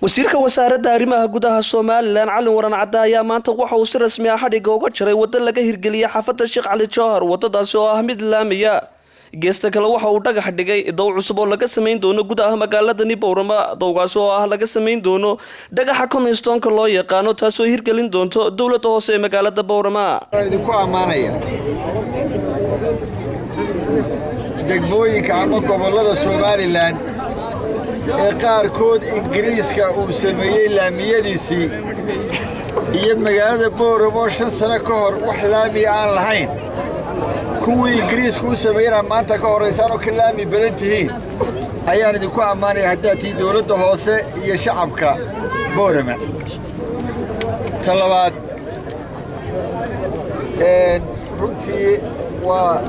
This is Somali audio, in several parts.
Wasiirka Wasaaradda Arrimaha Gudaha Somaliland, Cali Waran Cadde, ayaa maanta waxa uu si rasmi ah xadhigga uga jaray waddo laga hirgeliyey xaafadda Sheekh Cali Jowhar, waddadaasi oo ah mid laamiya. Geesta kale, waxa uu dhagax dhigay dow cusub oo laga samayn doono gudaha magaaladani Bowrama, dowgaasi oo ah laga samayn doono dhagaxa cobblestone-ka loo yaqaano, taasoo hirgelin doonto dowladda hoose ee magaalada Bowrama. Idinku ammaanaya degmooyinka ama gobollada Somaliland ee qaarkood Ingiriiska uu sameeyey laamiyadiisii iyo magaalada Booramo 5 sano ka hor wax laamiya aan lahayn, kuwii Ingiriisku u sameeyena maanta ka horraysaan oo ka laami badan tihiin, ayaan idinku ammaanaya haddaad tihiin dawladda hoose iyo shacabka Boorama. Ta labaad, runtii waa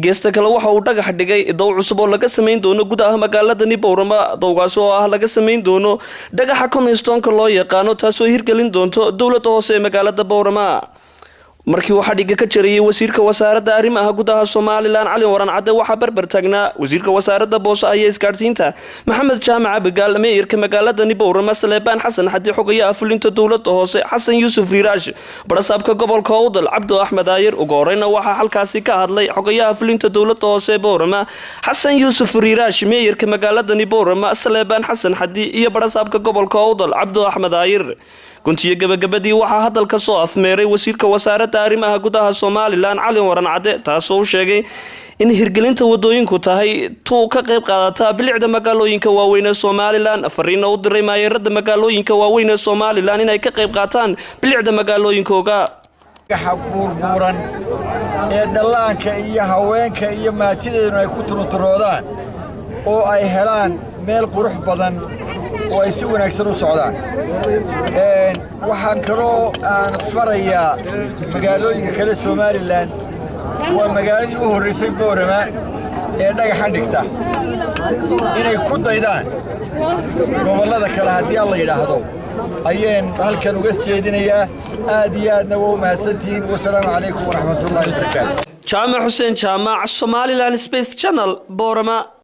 Geesta kale, waxa uu dhagax dhigay dow cusub oo laga samayn doono gudaha magaaladani Bowrama, dowgaasi oo ah laga samayn doono dhagaxa cobblestone-ka loo yaqaano, taasoo hirgelin doonto dowladda hoose ee magaalada Bowrama. Markii uu xadhigga ka jarayay wasiirka Wasaaradda Arrimaha Gudaha Somaliland, Cali Waran Cadde, waxaa barbar taagnaa wasiirka Wasaaradda Boosa iyo Isgaadhsiinta, Maxamed Jaamac Abigaal, meeyarka magaaladani Bowrama, Saleebaan Xasan Xadi, xogayaha fulinta dowladda hoose, Xasan Yuusuf Riiraash, barasaabka gobolka Awdal, Cabdo Axmed Aayir. Ugu horeyna waxaa halkaasi ka hadlay xogayaha fulinta dowladda hoose ee Bowrama, Xasan Yuusuf Riiraash, meeyarka magaaladani Bowrama, Saleebaan Xasan Xadi, iyo barasaabka gobolka Awdal, Cabdo Axmed Aayir. Guntiyo gabagabadii, waxaa hadalka soo afmeeray wasiirka Wasaaradda Arrimaha Gudaha Somaliland, Cali Waran Cadde, taasoo u sheegay in hirgelinta wadooyinku tahay tuu ka qayb qaadata bilicda magaalooyinka waaweyn ee Somaliland, fariina u diray maayeerada magaalooyinka waaweyn ee Somaliland inay ka qayb qaataan bilicda magaalooyinkooga. Buurbuuran ee dhallaanka iyo haweenka iyo maatideeduna ay ku turunturoodaan oo ay helaan meel qurux badan oo ay si wanaagsan u socdaan. Waxaan kaloo aan farayaa magaalooyinka kale Somaliland, waa magaaladii u horraysay Boorama ee dhagaxan dhigta, inay ku daydaan gobollada kale haddii Alla yidhaahdo ayaan halkan uga jeedinayaa. Aad iyo aadna waa u mahadsantihiin. Wasalaamu calaykum waraxmatullaahi wabarakaatu. Jaamac Xuseen Jaamac, Somaliland Space Channel, Boorama.